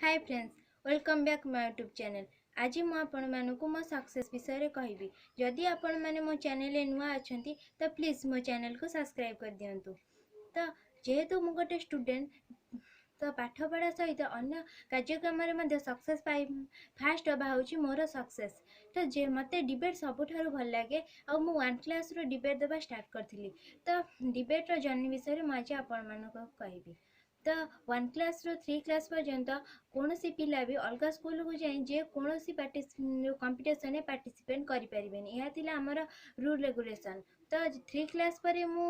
Hi friends, welcome back my YouTube channel. ଆଜି ମୁଁ ଆପଣମାନଙ୍କୁ ମୋ ସକ୍ସେସ୍ ବିଷୟରେ କହିବି। ଯଦି ଆପଣମାନେ ମୋ ଚ୍ୟାନେଲରେ ନୂଆ ଅଛନ୍ତି, ତ ପ୍ଲିଜ୍ ମୋ ଚ୍ୟାନେଲକୁ ସବସ୍କ୍ରାଇବ୍ କରିଦିଅନ୍ତୁ। ତ ଯେହେତୁ ମୁଁ ଗୋଟେ ଷ୍ଟୁଡେଣ୍ଟ, ତ ପାଠପଢ଼ା ସହିତ ଅନ୍ୟ କାର୍ଯ୍ୟକ୍ରମରେ ମଧ୍ୟ ସକ୍ସେସ୍ ପାଇ ଫାଷ୍ଟ ହେବା ହେଉଛି ମୋର ସକ୍ସେସ୍। ତ ଯେ ମୋତେ ଡିବେଟ୍ ସବୁଠାରୁ ଭଲ ଲାଗେ ଆଉ ମୁଁ ୱାନ୍ କ୍ଲାସ୍ରୁ ଡିବେଟ୍ ଦେବା ଷ୍ଟାର୍ଟ କରିଥିଲି। ତ ଡିବେଟ୍ର ଜର୍ଣ୍ଣି ବିଷୟରେ ମୁଁ ଆଜି ଆପଣମାନଙ୍କୁ କହିବି। ତ ୱାନ୍ କ୍ଲାସ୍ରୁ ଥ୍ରୀ କ୍ଲାସ୍ ପର୍ଯ୍ୟନ୍ତ କୌଣସି ପିଲା ବି ଅଲଗା ସ୍କୁଲକୁ ଯାଇ ଯେକୌଣସି କମ୍ପିଟିସନ୍ରେ ପାର୍ଟିସିପେଟ୍ କରିପାରିବେନି। ଏହା ଥିଲା ଆମର ରୁଲ୍ ରେଗୁଲେସନ୍। ତ ଥ୍ରୀ କ୍ଲାସ୍ ପରେ ମୁଁ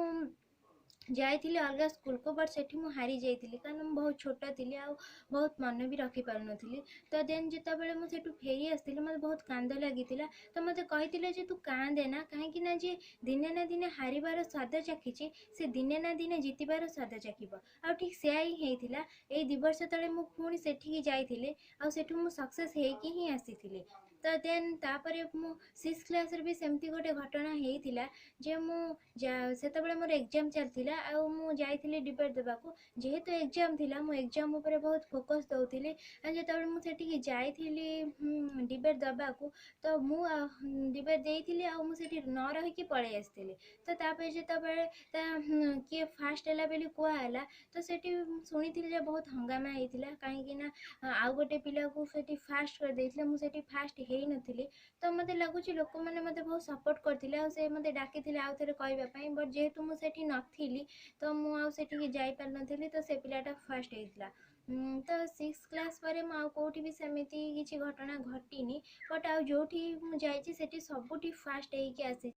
ଯାଇଥିଲି ଅଲଗା ସ୍କୁଲକୁ, ବଟ୍ ସେଠି ମୁଁ ହାରି ଯାଇଥିଲି, କାରଣ ମୁଁ ବହୁତ ଛୋଟ ଥିଲି ଆଉ ବହୁତ ମନେ ବି ରଖିପାରୁନଥିଲି। ତ ଦେନ୍ ଯେତେବେଳେ ମୁଁ ସେଠୁ ଫେରି ଆସିଥିଲି, ମୋତେ ବହୁତ କାନ୍ଦ ଲାଗିଥିଲା। ତ ମୋତେ କହିଥିଲେ ଯେ ତୁ କାନ୍ଦେ ନା, କାହିଁକି ନା ଯିଏ ଦିନେ ନା ଦିନେ ହାରିବାର ସ୍ୱାଦ ଚାଖିଛି, ସେ ଦିନେ ନା ଦିନେ ଜିତିବାର ସ୍ୱାଦ ଚାଖିବ। ଆଉ ଠିକ୍ ସେୟା ହିଁ ହେଇଥିଲା। ଏଇ 2 ବର୍ଷ ତଳେ ମୁଁ ପୁଣି ସେଠିକି ଯାଇଥିଲି ଆଉ ସେଠୁ ମୁଁ ସକ୍ସେସ୍ ହେଇକି ହିଁ ଆସିଥିଲି। ତ ଦେନ୍ ତାପରେ ମୁଁ ସିକ୍ସ କ୍ଲାସ୍ରେ ବି ସେମିତି ଗୋଟେ ଘଟଣା ହେଇଥିଲା ଯେ ମୁଁ ସେତେବେଳେ ମୋର ଏକ୍ଜାମ୍ ଚାଲିଥିଲା ଆଉ ମୁଁ ଯାଇଥିଲି ଡିବେଟ୍ ଦେବାକୁ। ଯେହେତୁ ଏକ୍ଜାମ୍ ଥିଲା, ମୁଁ ଏକ୍ଜାମ୍ ଉପରେ ବହୁତ ଫୋକସ୍ ଦେଉଥିଲି। ଆଉ ଯେତେବେଳେ ମୁଁ ସେଠିକି ଯାଇଥିଲି ଡିବେଟ୍ ଦେବାକୁ, ତ ମୁଁ ଡିବେଟ୍ ଦେଇଥିଲି ଆଉ ମୁଁ ସେଠି ନ ରହିକି ପଳେଇ ଆସିଥିଲି। ତ ତାପରେ ଯେତେବେଳେ ତା କିଏ ଫାଷ୍ଟ ହେଲା ବୋଲି କୁହାହେଲା, ତ ସେଠି ଶୁଣିଥିଲି ଯେ ବହୁତ ହଙ୍ଗାମା ହେଇଥିଲା, କାହିଁକି ନା ଆଉ ଗୋଟେ ପିଲାକୁ ସେଠି ଫାଷ୍ଟ କରିଦେଇଥିଲେ, ମୁଁ ସେଠି ଫାଷ୍ଟ ହେଇନଥିଲି। ତ ମୋତେ ଲାଗୁଛି ଲୋକମାନେ ମୋତେ ବହୁତ ସପୋର୍ଟ କରିଥିଲେ ଆଉ ସେ ମୋତେ ଡାକିଥିଲେ ଆଉ ଥରେ କହିବା ପାଇଁ, ବଟ୍ ଯେହେତୁ ମୁଁ ସେଠି ନଥିଲି, ତ ମୁଁ ଆଉ ସେଠିକି ଯାଇପାରିନଥିଲି। ତ ସେ ପିଲାଟା ଫାଷ୍ଟ ହେଇଥିଲା। ତ ସିକ୍ସ କ୍ଲାସ୍ ପରେ ମୁଁ ଆଉ କେଉଁଠି ବି ସେମିତି କିଛି ଘଟଣା ଘଟିନି, ବଟ୍ ଆଉ ଯେଉଁଠି ମୁଁ ଯାଇଛି, ସେଠି ସବୁଠି ଫାଷ୍ଟ ହେଇକି ଆସିଛି।